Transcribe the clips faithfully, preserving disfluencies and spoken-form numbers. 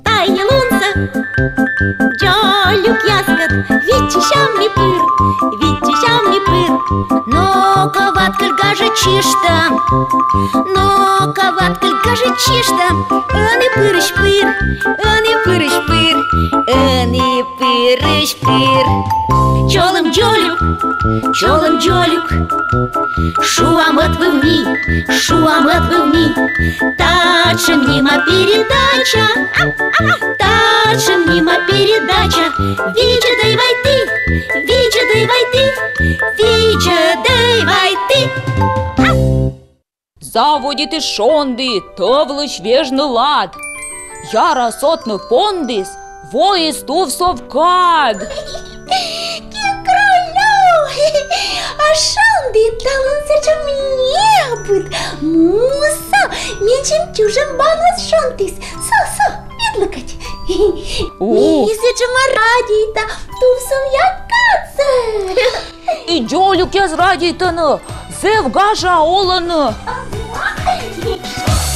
Тайӧ лунсӧ дзолюкъяскӧд виччысям ми пыр, виччысям ми пыр. Но-ко, Ваткыль, гажӧдчышта, но-ко, Ваткыль, гажӧдчышта, ӧні пырысь пыр, ӧні пырысь пыр, ӧні пырысь пыр. Чолӧм дзолюк, чолӧм дзолюк, шуам ӧтвыв ми, шуам ӧтвыв ми. Татшӧм нима передача, татшӧм нима передача. Видзӧдӧй вай ті, видзӧдӧй вай ті, видзӧдӧй вай ті. Заводитіс шонді тӧвлысь вежны лад. Яра сотны пондіс, воис тувсов кад. Кикролю! А шонді талун сэтшӧм неыбыт. Муса менсьым чужӧм банас шонтіс. Со, со, видлы кӧть. У. Ме сэтшӧма радейта тувсовъя кадсӧ. И дзолюкъяс радейтӧны, зэв гажа олӧны.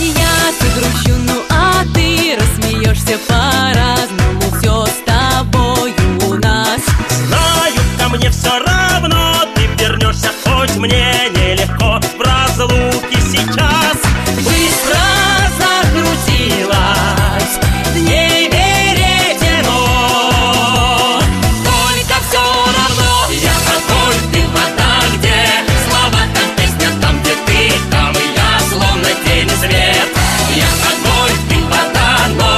Я согрущу, ну а ты рассмеёшься, по-разному всё с тобою у нас. Знаю, ко мне всё равно, ты вернёшься, хоть мне нелегко в разлуке сейчас. Быстро закрутилась, дней веретено. Только всё равно я огонь, ты вода, где слова, там песня, там, где ты, там и я, словно тень и свет. Я огонь, ты вода, но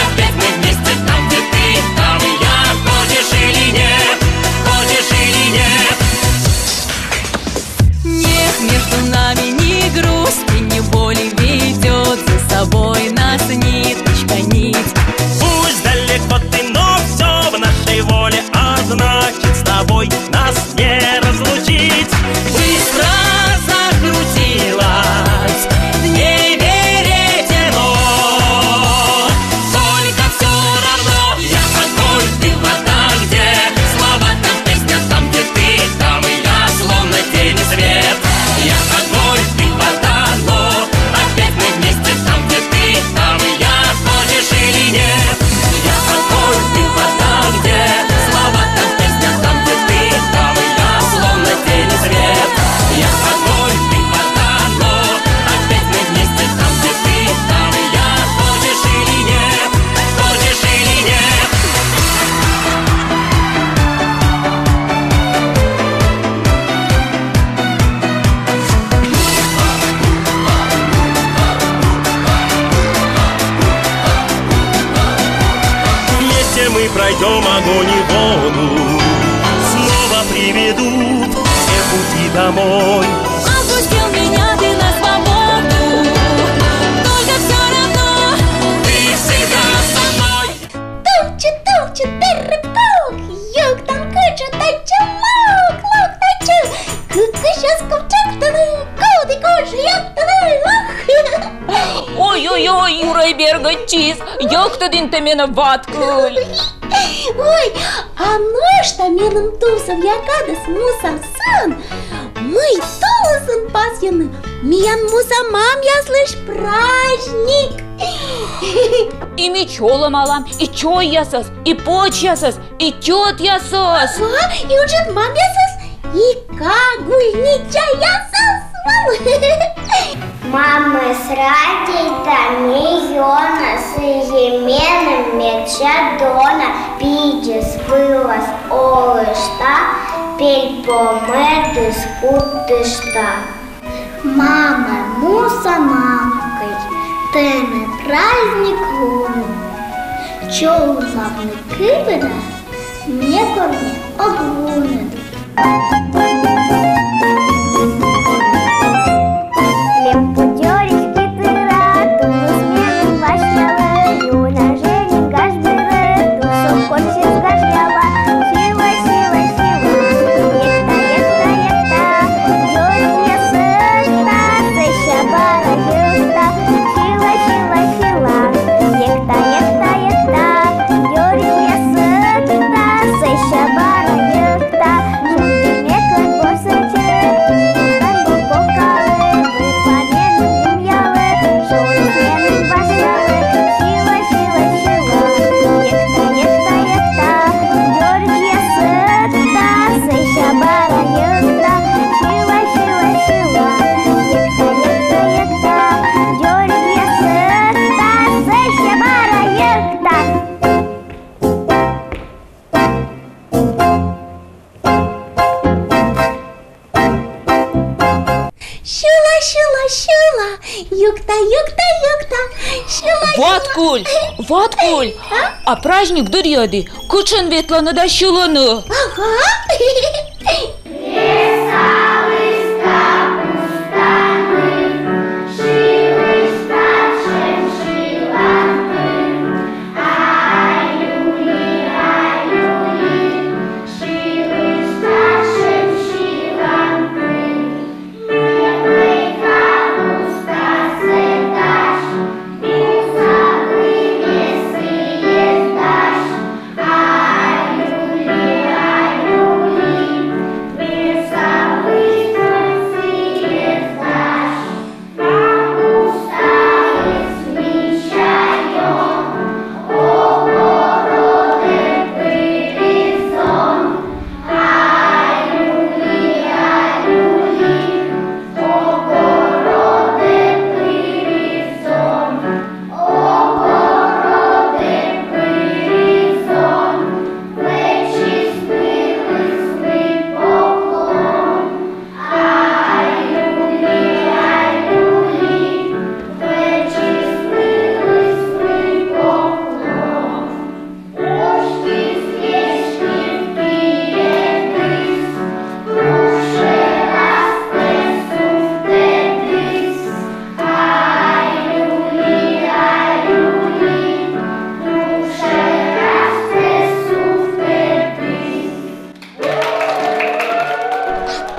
опять мы вместе, там, где ты, там и я. Хочешь или нет, хочешь или нет. Нет между нами ни грусти, ни боли, ведёт за собой нас ниточка, нить. Пусть далеко ты, но всё в нашей воле, а значит, с тобой нас не разлучить. Быстро закрутилась, дней веретено. Только всё равно я огонь, ты вода, где слова, там песня, там, где ты, там и я, словно тень и свет. Я огонь, ты вода, но опять мы вместе, там, где ты, там и я. Хочешь или нет, я огонь, ты вода, где слова, там песня, там, где ты, там и я, словно тень и свет. Я огонь, ты вода, но опять мы вместе, там, где ты, там и я. Хочешь или нет, хочешь или нет. Вместе мы пройдём огонь и воду, снова приведут все пути домой. Отпустил меня ты на свободу, только всё равно ты всегда со мной. Товччы, товччы, тӧрык-ток, юктан кытшӧ татчӧ лок, лок татчӧ. Кыкысь ас ков чӧктыны, коді кодь жӧ йӧктыны, ох! Ой-ой-ой, юрӧй бергӧдчис, йӧктӧдін тэ менӧ, Ваткыль. Ой, а нӧшта меным тувсовъя кадыс муса сэн, мый тулысын пасйӧны миян муса мамъяслысь праздник. И ми чолӧмалам и чойясӧс, и пӧчьясӧс, и тьӧтъясӧс. Ага, и ыджыд мамъясӧс, и кагульничаясӧс. Мамӧс радейта ме ёна, сійӧ меным медся дона. Пидзӧс вылас олышта, пельпомӧдыс кутышта. Мамӧ, муса мамӧ кӧть, тэнӧ праздник лунӧ. Чолӧмавны кывбыда некор ме ог вунӧд. Лэм пу дзоридз ки тыра, тулыс меным васьталӧ, юна жӧ нин гаж бере, тусов кольччис гажъяла. Сьыла, сьыла, сьыла, экта, экта, экта, дзоридзьяс экта, сэсся бара йӧкта. Сьыла, сьыла, сьыла, экта, экта, экта, дзоридзьяс экта, сэсся бара йӧкта. Юкта, юкта, юкта. Сьыла, вот сьыла. Куль, вот куль. А? А праздник дырйиыд кытшӧн ветлӧны да сьылӧны? Ага.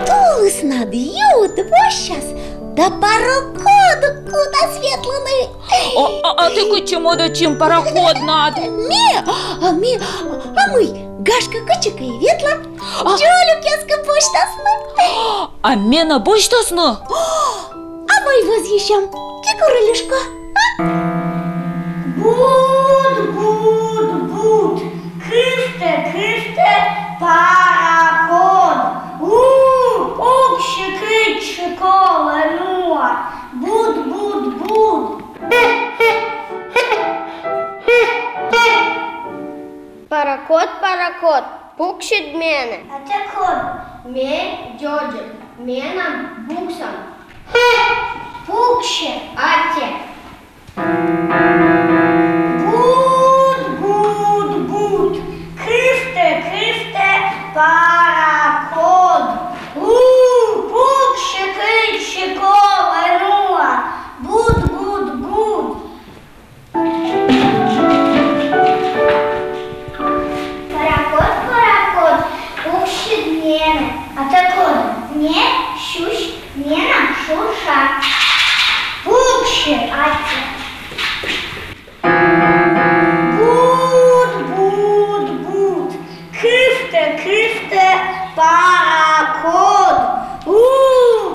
Тулыснад юыд воссяс, да пароходӧ кутас ветлыны. А, а, а тэ кытчӧ мӧдӧдчин пароходнад? Ме, а ме, а мый, гашкӧ, кытчӧкӧ и ветла. А. Дзолюкъяскӧ босьтасны. А менӧ босьтасны? А мый вӧзйысям, Кикуруллюшко, а? Буд, буд, буд, кывтӧ, кывтӧ пароход. У, пуксьы, кытчы колӧ, нуа. Буд, буд, буд. Пароход, пароход, пуксьыд менӧ. А тэ кодӧ? Ме дзодзӧ, менам буксам. Пуксьы. Аттьӧ. Буд, буд, буд, кывтӧ, кывтӧ пароход. У, пуксьы, кытчы колӧ, нуа. Буд, буд, буд. Пароход, пароход, пуксьыд менӧ. А тэ кодӧ? Ме сюсь, менам шурша. Пуксьы. Аттьӧ. Буд, буд, буд, кывтӧ, кывтӧ пароход. У,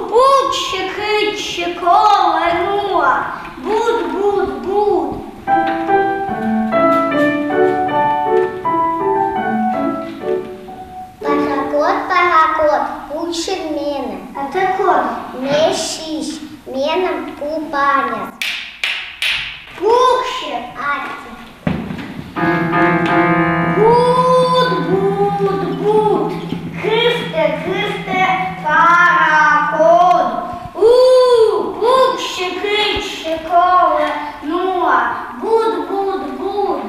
пуксьы, кытчы колӧ, нуа. Буд, буд, буд. Пароход, пароход, пуксьыд менӧ. А тэ кодӧ? Ме сьысь, менам купаняс. Пуксьы. Аттьӧ. Буд, буд, буд, кывтӧ, кывтӧ пароход. У, пуксьы, кытчы колӧ, нуа. Буд, буд, буд.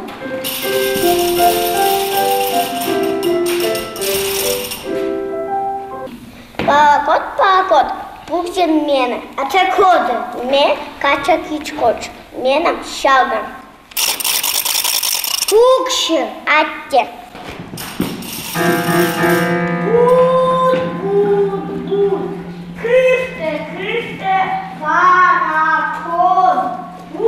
Пароход, пароход, пуксьыд менӧ. А тэ кодӧ? Ме кача кичкоч, менам сялган. Пуксьы. Аттьӧ. Буд, буд, буд, кывтӧ, кывтӧ пароход. У,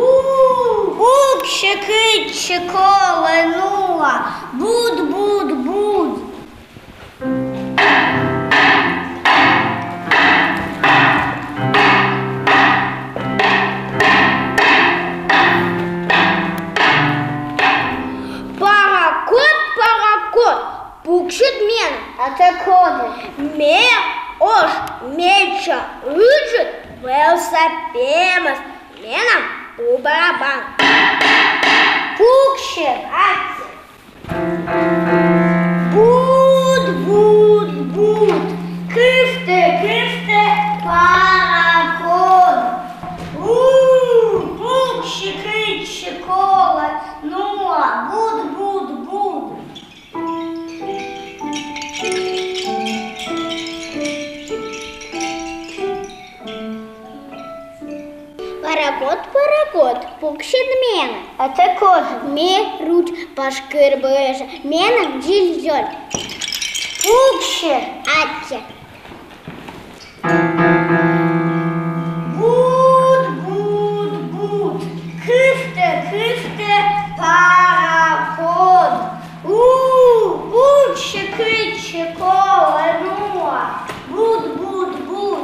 пуксьы, кытчы колӧ, нуа. Буд, буд, буд. Пароход, пароход, пуксьыд менӧ. А тэ кодӧ? Ме ош медся ыджыд вӧвса пемӧс, менам пу барабан. Пуксьы. Аттьӧ. Буд, буд, буд, кывтӧ, кывтӧ пароход. У, Паракод, паракод, пуксьыд менӧ. А тэ код? Ме руч, пашкыр бӧжа, менам дзиль-зёль. Пуксьы. Аттьӧ. Буд, буд, буд, кывтӧ, кывтӧ паракод. У, пуксьы, кытчӧ колӧ нуа. Буд, буд, буд.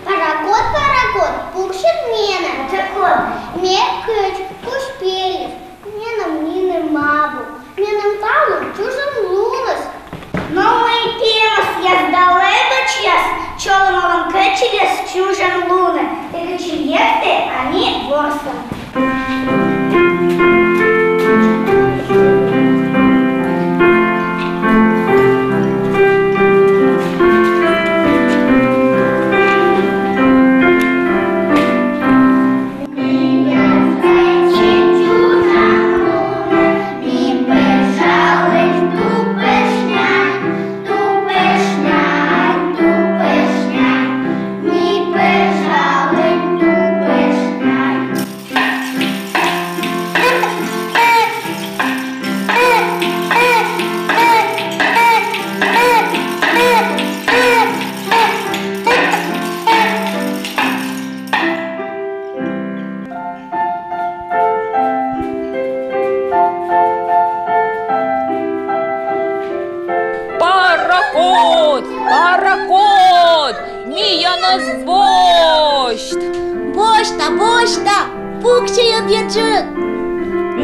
Паракод, паракод, пуксьыд менӧ. Тэ код? Ме кӧч, кузь пельӧс. Менам нинӧм абу. Менам талун чужан луныс. Но мый пемӧсъяс да лэбачьяс чолӧмалӧны кӧчильӧс чужан лунӧ. Тэ кӧчильӧктӧ, а ми ворсам. Паракод, паракод, миянӧс босьт! Босьта, босьта, пуксьы ӧдйӧджык!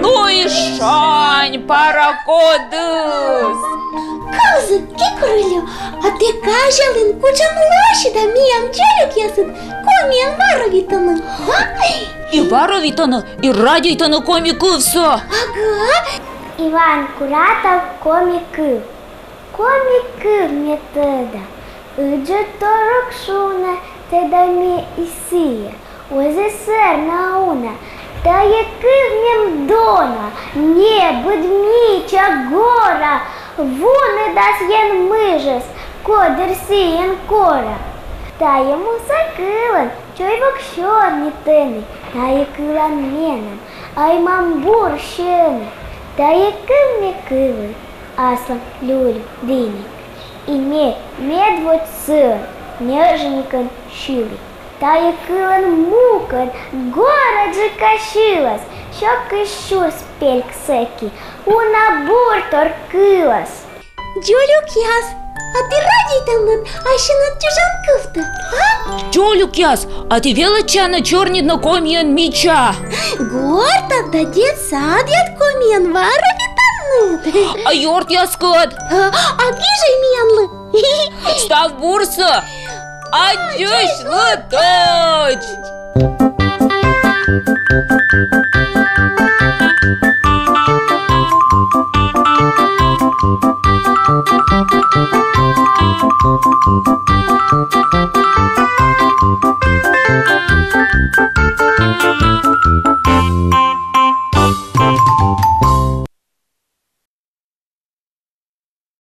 Ну и шань паракодыс! Козы, кикуруллю, а тэ казялін, кутшӧм лӧсьыда миян дзолюкъясыд комиӧн варовитӧны, а? И варовитӧны, и радейтӧны коми кывсӧ. Ага. Иван Куратов, «Коми кыв». Коми кыв ме тӧда, ыджыд торъя шуны, тӧда ме и сійӧ. Оз и сӧрна уна, тайӧ кыв мем дона, небыд мича гора, вунӧдас Ен мыжӧс, кодыр сійӧн кора. Тайӧ муса кылӧн чой вок сёрнитӧны, тайӧ кылан менам аймам бур сьӧны, тайӧ кыв ме кывлі аслам люль дінӧ. И ме медводз сылӧн ньӧжйӧникӧн сьылі. Тайӧ кылӧн мукӧд горӧджыка сьылас, сё кызь сюрс пельк сэки, уна буртор кылас. Дзолюкъяс, а ті радейтанныд ассьыныд чужан кывтӧ, а? Дзолюкъяс, а ті велӧдчанныд сёрнитны комиӧн мича? Гортад да детсадъяд комиӧн варовитанныд. А ёртъяскӧд? А, а гижӧй миянлы. Став бурсӧ! Аддзысьлытӧдз!